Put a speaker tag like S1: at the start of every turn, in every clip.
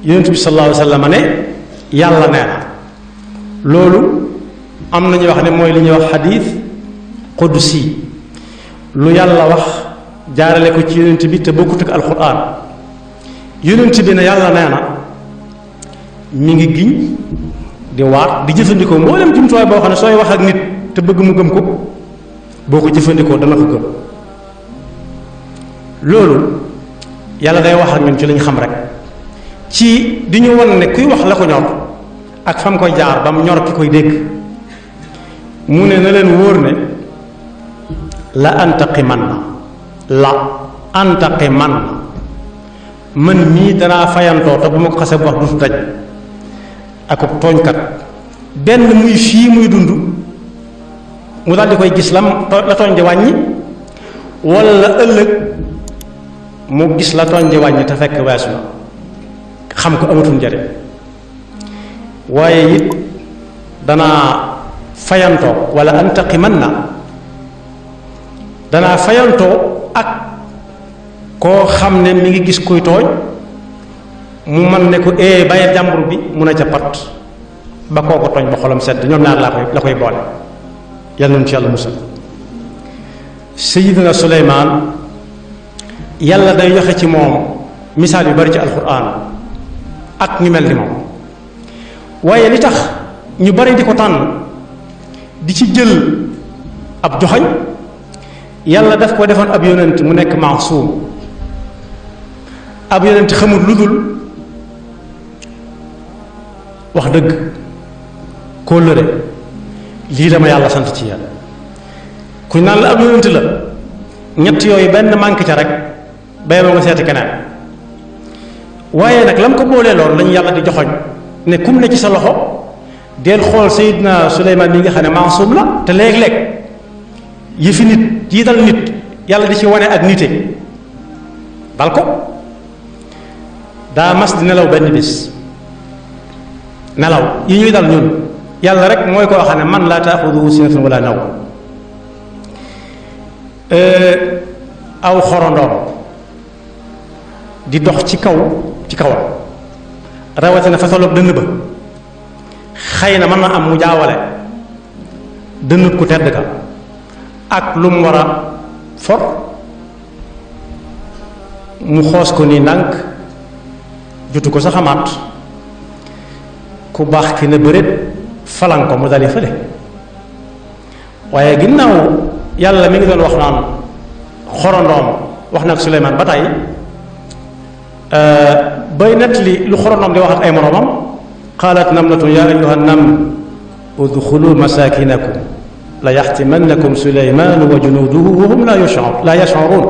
S1: yonent bi sallallahu alayhi wa sallam ne yàlla nee na loolu am nañu wax ne mooy li ñuy wax xadiis qudsi lu yàlla wax jaarale ko ci yonent bi te bokkut ak alquran yonent bi ne yàlla nee na mi ngi giñ di waat di jëfandikoo mboolem jumtuwaay boo xam ne sooy wax ak nit te bëgg mu gëm ko boo ko jëfandikoo dana ko gëm loolu yàlla day wax ak ñun ci lañ xam rek ci di ñu wan ne kuy wax la ko ñor ak fam koy jaar ba mu ñor ki koy dégg mu ne na leen wóor ne la antaqiman na la antaqiman na man mii danaa fayantoo te bu ma ko xasee bu wax dutu daj akub tooñkat benn muy fii muy dund mu daal di koy gis la tooñ di wàññi walla ëllëg mu gis la tooñ di wàññi te fekk weesu na xam ko amatul njariñ waaye it danaa fayantoo wala antaqiman na danaa fayantoo ak koo xam ne mi ngi gis kuy tooñ mu man ne ko bàyyi jàmbur bi mun a ca pat ba koo ko tooñ ba xolam sedd ñoom ñaar la koy boole yal nañu ci yàlla musal Sayyidina Suleymaan yàlla day joxe ci moom misaal yu bari ci alquran ak ñu mel ni moom waaye li tax ñu bari di ko tànn di ci jël ab joxañ yàlla daf ko defoon ab yonent mu nekk maasuum ab yonent xamul lu dul wax dëgg kóllëre lii la ma yàlla sant ci yàlla kuñ naan la ab yonent la ñett yooyu benn manqué ca rek bay ba nga seeti keneen waaye nag lam ko boolee loolu lañu yàlla di joxoñ ne kum ne ci sa loxo del xool Seydina Suleymaan mi nga xam ne maasum la te léeg-léeg yëfi nit yi dal nit yàlla di ci wane ak nite dal ko daa mas di nelaw benn bis nelaw yi ñuy dal ñun yàlla rek mooy koo xam ne man laa taaxuduhu sinatun wala naw aw xorondoom di dox ci kawam rawatina fa tolloog dënn ba xëy na mën na am mu jaawale dënnut ku tedd ka ak lu mu war a for mu xoos ko nii ndànk jotu ko sa xamaat ku baax ki ne bëreet falan ko mu dali fële waaye ginnaaw yàlla mi ngi doon wax naan xorondoom wax na ak Suleymaan ba tey bay nett li lu xorondoom di wax ak ay moroomam qaalat namlatun yaa ayyuha nam udxulu masakinakum la yaxtimannakum Suleymaanu wa junuuduhu wa hum laa yash'uruun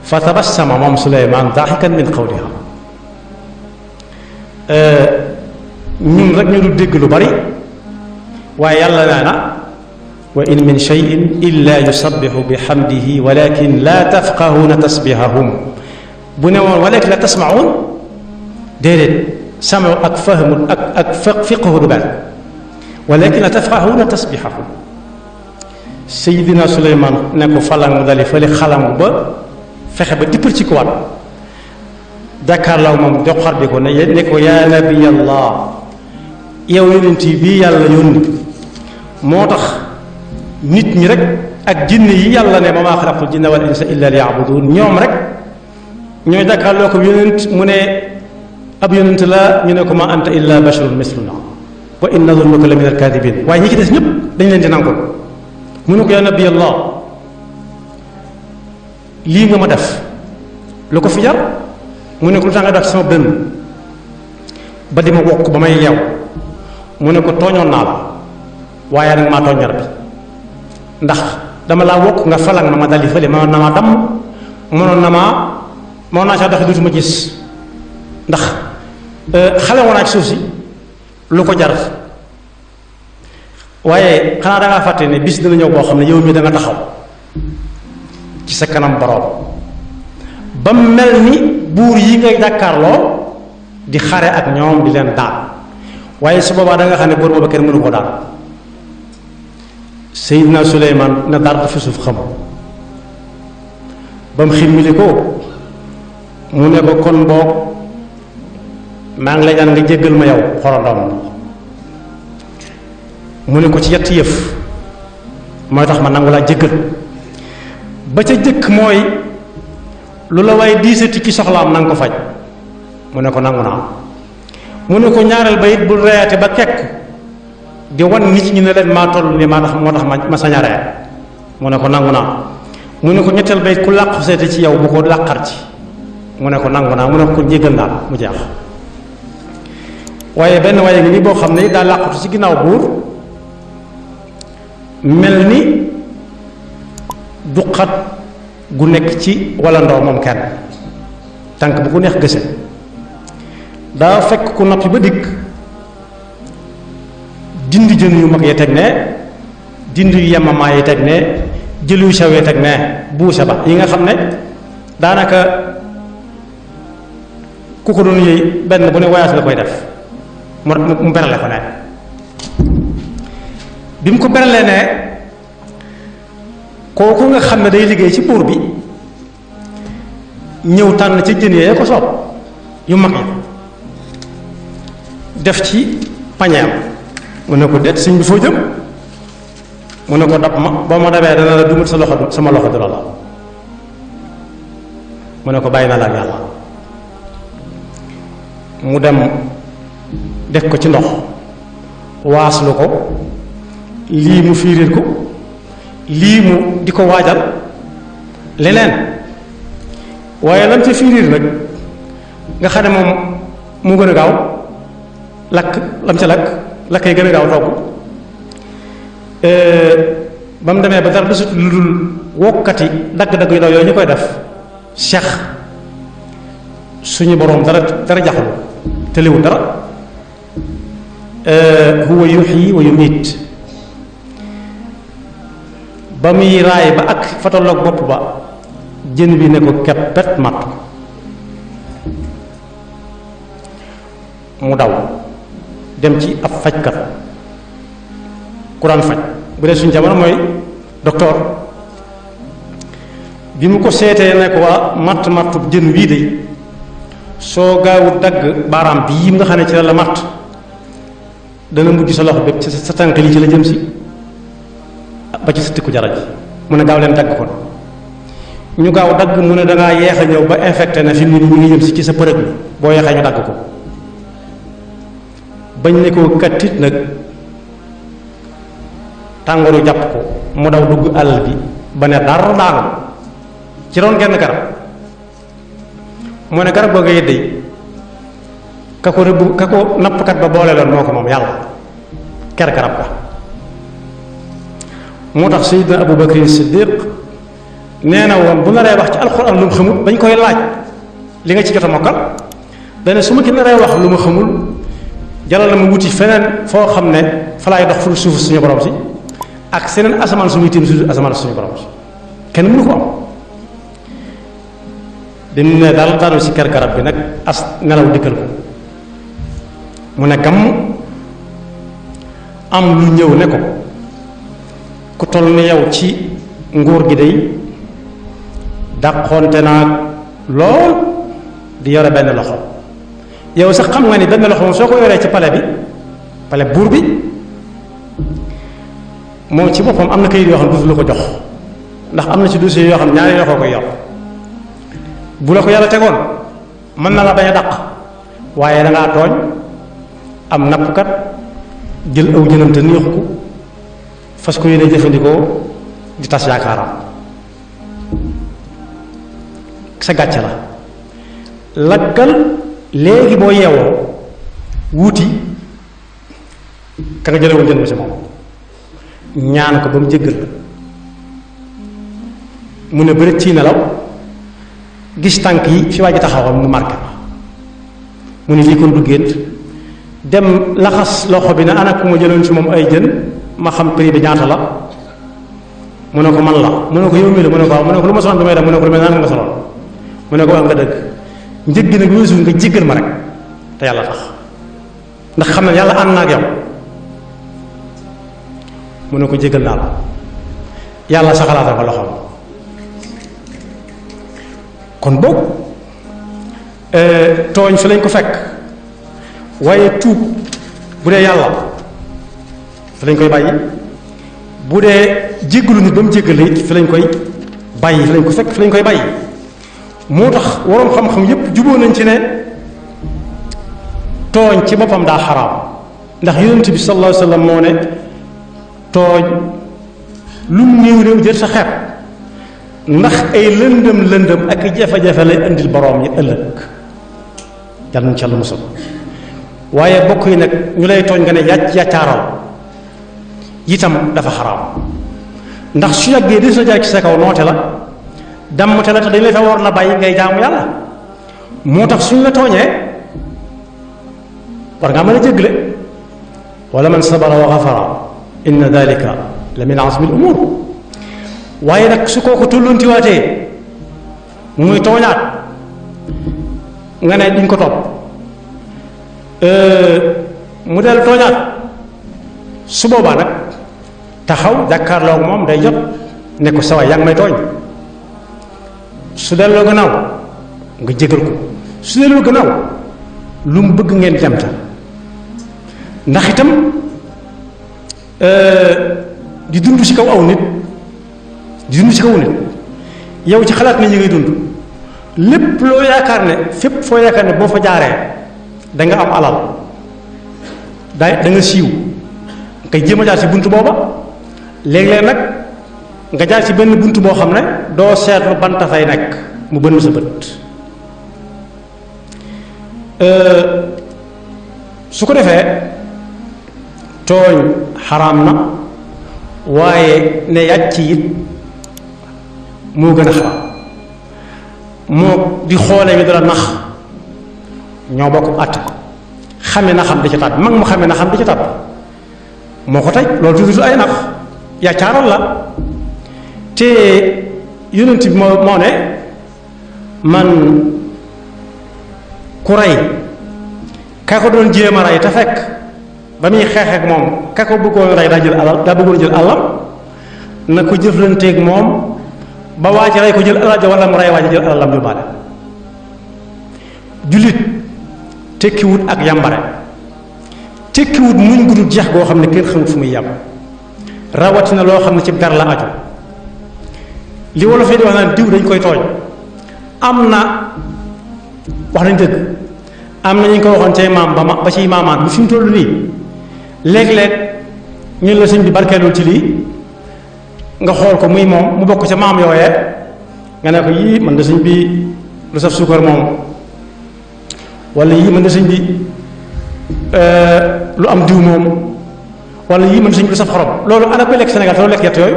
S1: fa tabassama moom Suleymaan daaxikan min qawliha ñun rek ñu du dégg lu bari waaye yàlla nee na wa in min cheyin illa yusabixu bi xamdihi walakin laa tafqahuuna tasbihahum bu ne woon walakin la tasmaun déedéet sama ak fahmu ak fiqhu du benn walakin la tafqahuuna tasbihahum Seydina Suleymaan ne ko falang mu dali fële xalangu ba fexe ba dippal ci ko waat jàkkaarloo moom joxar bi ko ne ko yaa nabiyallah yow yonent bii yàlla yónni moo tax nit ñi rek ak jinne yi yàlla ne ma maa xalaqtul jinna wal insa illa liya'budun ñoom rek ñooy jàkkaarloo ko yonent mu ne ab yonent la ñu ne ko ma anta illa basharun misluna wa in nadunnuka la min alkaadibin waaye ñi ci des ñëpp dañ leen di nangul mu ne ko yaa nabiyallah lii nga ma def lu ko fi jar mu ne ko lu tax nga dox ci sama dënn ba di ma wokk ba may yeew mu ne ko tooñoon naa la waaye nag maa tooñ ñaar bi ndax dama laa wokk nga falang ma dali fële mënoon na maa damm mënoon naa saa doxi dootuma gis ndax xale woon ak suuf si lu ko jar waaye xanaa dangaa fàtte ne bis dina ñëw boo xam ne yow mii da nga taxaw ci sa kanam boroom ba mel ni buur yi ngay jàkkaarloo di xare ak ñoom di leen daan waaye su boobaa da nga xam ne buur booba kenn mënu ko daan Seydina Suleymaan na dara fi suuf xam ba mu ximmili ko mu ne ko kon boog maa ngi lay ñaan nga jéggal ma yow xorondoom mu ne ko ci yetti yëf mooy tax ma nangu laa jéggal ba ca jëkk mooy lu la waaye diisati ci soxlaam nanga ko faj mu ne ko nangu naa mu ne ko ñaareel ba it bul reyaate ba kekk di wan nit ñi ne leen maa toll nii moo tax ma sañ a ree mu ne ko nangu naa mu ne ko ñetteel ba it ku làqu seete ci yow bu ko làqar ci mu ne ko nangu naa mu ne ko jéggal naa mu jeex waaye benn waaye ngi nii boo xam ne daa làqutu ci ginnaaw buur mel ni duqat gu nekk ci walla ndoo moom kenn tànk bu ko neex gëse daa fekk ku noppi ba dikk dindi jën yu mag yi teg ne dindi yu yemamaa yi teg ne jël yu sew yi teg ne buuse ba yi nga xam ne daanaka ku ko doon yëy benn bu ne voyage nga koy def mu berale ko ne bi mu ko beralee ne kooku nga xam ne day liggéey ci buur bi ñëw tànn ci jën yee ko soob yu mag yi def ci pañeem mu ne ko det sëñ bi foo jëm mu ne ko dab ma boo ma dabee dana la dugal sa loxo sama loxo du la la mu ne ko bàyyi na la ak yàlla mu dem def ko ci ndox waaslu ko lii mu fiiriir ko lii mu di ko waajal leneen waaye lam ca fiiriir nag nga xam ne moom mu gën a gaaw lakk lam ca lakk yi gën a gaaw togg ba mu demee ba dara desut lu dul wokkati dagg-dagg yu ndaw yooyu ñu koy def seex suñu boroom dara jaxul tëliwul dara huwa yuhyi wa yumiit ba muy raay ba ak fa tolloog bopp ba jën bi ne ko keppet matt mu daw dem ci ab fajkat ku daan faj bu dee suñu jamono mooy docteur bi mu ko seetee ne ko waa matt jën wii de soo gaawut dagg baaraam bii nga xam ne ci la matt dana mujj sa loxo bépp ci sa tànk li ci la jëm si ba ci sa tikku jara ji mu ne gaaw leen dagg kon ñu gaaw dagg mu ne dangaa yeex a ñëw ba infecté na fi mu ne ñu ngi jëm si ci sa përëg bi boo yeexee ñu dagg ko bañ ne ko kattit nag tàngooru jàpp ko mu daw dugg àll bi ba ne dara daanu ci doon genn garab mu ne garab googu yëddee ka ko nappkat ba boole loon moo ko moom yàlla ker garab ga moo tax Seydina Abu Bakr Siddiq nee na woon bu naree wax ci alxuraan lu mu xamul dañ koy laaj li nga ci jot a mokkal dane su ma ki naree wax lu ma xamul jalal na ma wuti feneen foo xam ne fa laay dox fu suuf suñu borom si ak seneen asamaan suñuy tiim suuf asamaan suñu borom si kenn mënu ko am bi mu ne daal daanu si ker garab bi nag as nelaw dikkal ko mu ne gàmm am lu ñëw ne ko ku toll ni yow ci nguur gi day dàqoonte naa lool di yore benn loxo yow sax xam nga ni benn loxo moom soo ko yoree ci pale buur bi moom ci boppam am na kayit yoo xam ne du la ko jox ndax am na ci dossier yoo xam ñaari loxo koy yor bu la ko yàlla tegoon mën na la bañ a dàq waaye dangaa tooñ am nappkat jël aw jënam te neexu ko fas ko yéene jëfandikoo di tas yaakaaram sa gàcce la laggal léegi boo yeewoo wuuti ka nga jële woon jën ba ci moom ñaan ko ba mu jéggal la mu ne bëri ci nelaw gis tànk yi fi waa ji taxawoon mu marqué mu ne lii kon du gént dem laxas loxo bi ne ana ku ma jëloon ci moom ay jën ma xam prix bi ñaata la mu ne ko man la mu ne ko yow mii la mu ne ko waaw mu ne ko lu ma sonal damay dem mu ne ko lu mel naan nga sonal mu ne ko wax nga dëgg njëg gi nag weesu nga jéggal ma rek te yàlla tax ndax xam ne yàlla ànd na ak yow mu ne ko jéggal naa la yàlla saxalaatal ko loxoom kon boog tooñ fi lañ ko fekk waaye tuub bu dee yàlla fi lañ koy bàyyi bu dee jéggalu nit ba mu jéggale it fi lañ koy bàyyi fi lañ ko fekk fi lañ koy bàyyi moo tax waroom xam-xam yépp juboo nañ ci ne tooñ ci boppam daa xaraam ndax yonent bi sallallahu alayhi wa sallam moo ne tooñ lu mu néew néew jër sa xeeb ndax ay lëndëm ak jafe-jafe lay indil boroom yi ëllëg yàlla nañ ci Yàlla musal waaye bokk yi nag ñu lay tooñ nga ne yàccaaral itam dafa xaraam ndax su yàggee des na jaar ci sa kaw noote la dammte la te dañ lay fa war na bàyyi ngay jaamu yàlla moo tax suñ la tooñee war ngaa mën a jéggale wala man sabara wa xafara inna dalika la min azmi al umur waaye nag su kooku tolloontiwaatee muy tooñaat nga ne duñ ko topp mu del tooñaat su boobaa nag taxaw jàkkaarloog moom day jot ne ko sawaay yaa ngi may tooñ su delloo gannaaw nga jégal ko su delloo gannaaw lu mu bëgg ngeen jamta ndax itam di dund ci kaw aw nit di dund ci kaw nit yow ci xalaat nit ñi ngay dund lépp loo yaakaar ne fépp foo yaakaar ne boo fa jaaree da nga am alal da nga siiw ngay jéem a jaar ci bunt booba léeg-léeg nag nga jaar ci benn bunt boo xam ne doo seetlu banta fay nekk mu bënn sa bët su ko defee tooñ xaraam na waaye ne yàcc it moo gën a xaraam moo di xoolee ñu dala nax ñoo bokk àtt ko xame na xam di ca tàbb mag mu xame na xam di ca tàbb moo ko tey loolu tuuti ay nax yaccaaral la te yonent bi moo ne man ku rey ka ko doon jéem a rey te fekk ba muy xeex ak moom ka ko bëggoon rey daa bëggoon jël àllam na ko jëflanteeg moom ba waa ji rey ko jël alal ja wala mu rey waa ji jël alalam ju baale jullit tekkiwut ak yambare tekkiwut muñ gudul jeex goo xam ne kenn xamut fu muy yàmm rawatina loo xam ne ci dar la aju li wolof yi di wax naan diw dañ koy tooñ am na wax nañ dëgg am na ñu ko waxoon cay maam ba ciy maamaat bu fi mu toll nii léeg-léeg ñun la sëñ bi barkeelul ci lii nga xool ko muy moom mu bokk ca maam yooyee nga ne ko yii man de sëñ bi lu saf suukar moom wala yii man de sëñ bi lu am diw moom wala yii man de sëñ bi lu saf xorom loolu ana koy lekk Sénégal te doo lekk yett yooyu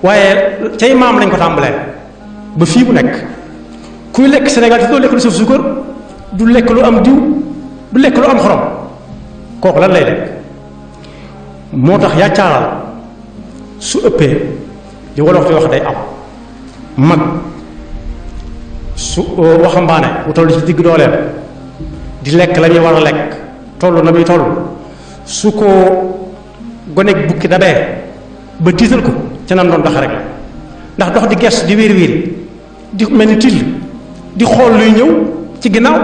S1: waaye cay maam lañ ko tàmbalee ba fii bu nekk kuy lekk Sénégal te doo lekk lu saf suukar du lekk lu am diw du lekk lu am xorom kooku lan lay lekk moo tax yàccaaral su ëppee li wolof di wax day am mag su waxambaane bu toll ci digg dooleem di lekk la ñuy war a lekk toll na muy toll su ko gonek bukki dabee ba tiital ko ca nam doon doxe rek ndax dox di ges di wiir wiir di mel ni till di xool luy ñëw ci ginnaaw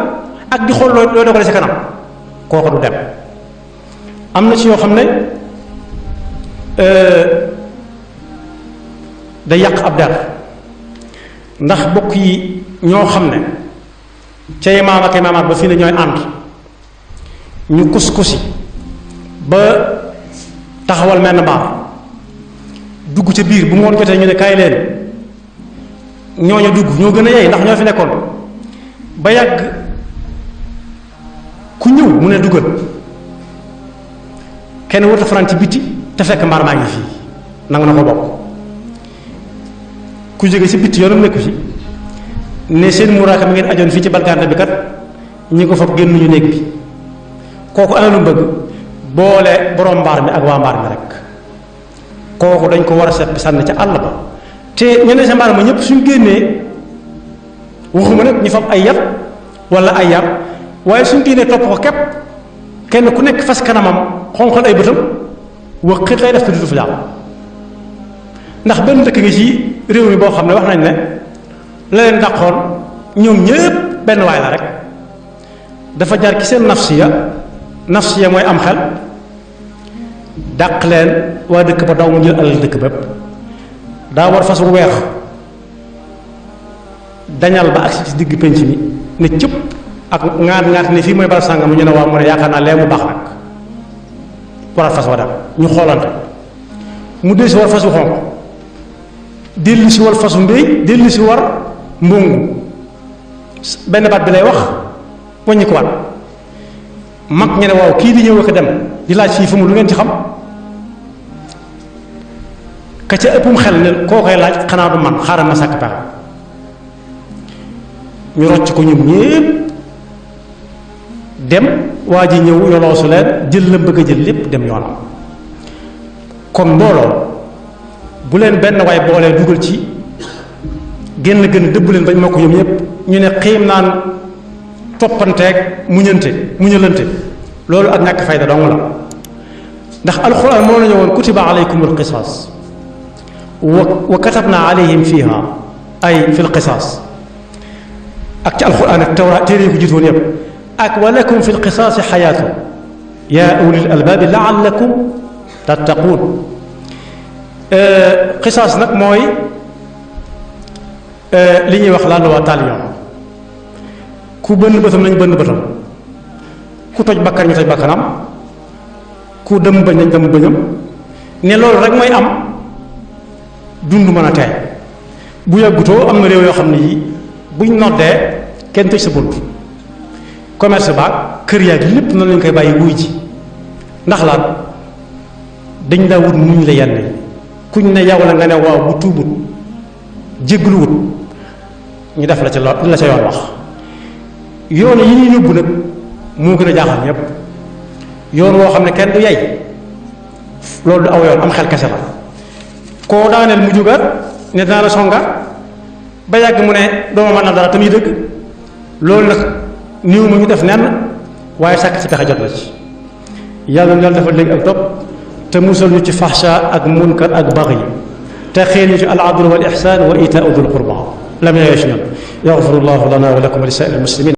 S1: ak di xool looy dogale ci kanam kooku du dem am na ci yoo xam ne day yàq ab der ndax bokk yi ñoo xam ne cay maam ak maamaat ba fii ne ñooy ànd ñu kus-kusi ba taxawal menn mbaar dugg ca biir bu mu woon jotee ñu ne kaay leen ñooñu dugg ñoo gën a yey ndax ñoo fi nekkoon ba yàgg ku ñëw mu ne duggal kenn warut a fanaan ci bitti te fekk mbaar maa ngi fii nangu na ko bokk ku jóge ci bitti yoonam nekku ci ne seen muraaka mi ngeen ajoon fii ci balgante bi kat ñi ko fab génnuñu néeg bi kooku ana lu bëgg boole borom mbaar mi ak waa mbaar mi rek kooku dañ ko war a seet bi sànni ca àll ba te ñeneen sa mbaar ma ñëpp suñ génnee waxuma nag ñu fab ay yat wala ay yar waaye suñ génnee topp ko képp kenn ku nekk fas kanamam xonqal ay bëtam wax xët lay def te du fa jàll ndax benn dëkk ngi ci réew mi boo xam ne wax nañ ne la leen dàqoon ñoom ñëpp benn waay la rek dafa jaar ci seen nafsiya mooy am xel dàq leen waa dëkk ba daw mu jël alal dëkk bépp daa war fas wu weex dañal ba agsi ci digg penc mi ne cëpp ak ŋaat ne fii mooy barab sàngam ñu ne waaw mu ne yaakaar naa lee mu baax nag waral fas wa dem ñu xoolante mu dellu si war fas wu xonq dellu si war fasu mbéy dellu si war mbongu benn baat bi lay wax waññi ko waat mag ñu ne waaw kii di ñëw ak dem di laaj fii fu mu lu ngeen ci xam ka ca ëppum xel ne koo koy laaj xanaa du man xaaral ma sàkk pexe ñu rocc ko ñun ñépp dem waa ji ñëw yoloosu leen jël la bëgg a jël lépp dem yoonam kon mbooloo bu leen benn waay boolee dugal ci génn gën dëbb leen bañ ma ko ñoom ñépp ñu ne xiim naan toppanteeg muñalante loolu ak ñàkk fayda dong la ndax alxuraan moo la ñëwoon kutiba alaykum alqisaas wa katabna alayhim fiha ay fi lqisaas ak ci alxuraan ak tawraat téere yi ko jiitoon yépp ak wa lakum fi lqisaasi xayaatu yaa ulil albaabi laallakum tattaquun qisaas nag mooy li ñuy wax la loi talion ku bënn bëtam nañ bënn bëtam ku toj bakkan ñu toj bakkanam ku dëm bañ nañ dëm bëñam ne loolu rek mooy am dund mën a tey bu yàggutoo am na réew yoo xam ne yi buñ noddee kenn tëj sa bunt commerce ba kër yaag lépp noonu lañ koy bàyyi wuy ji ndax lan dañ daa wut muñ la yenn kuñ ne yow la nga ne waaw bu tuubut jéggluwut ñu def la ca li la ca yoon wax yoon yi ñuy yóbbu nag moo gën a jaaxal ñépp yoon woo xam ne kenn du yey loolu du aw yoon am xel kese la koo daaneel mu jógaat ne dinaa la songaat ba yàgg mu ne dooma mën na dara tamit dëgg loolu nag niw mu ñu def nenn waaye sàkk ci pexe jot na ci yàlla na dafa léegi ak topp te musal ñu ci fahsha ak munkar ak baghi te xëy ñu ci al adl wal ihsan wa itaau dul qurba lam yayesh ñun yaxfiru llahu lana wa lakum wa li saa'iril muslimin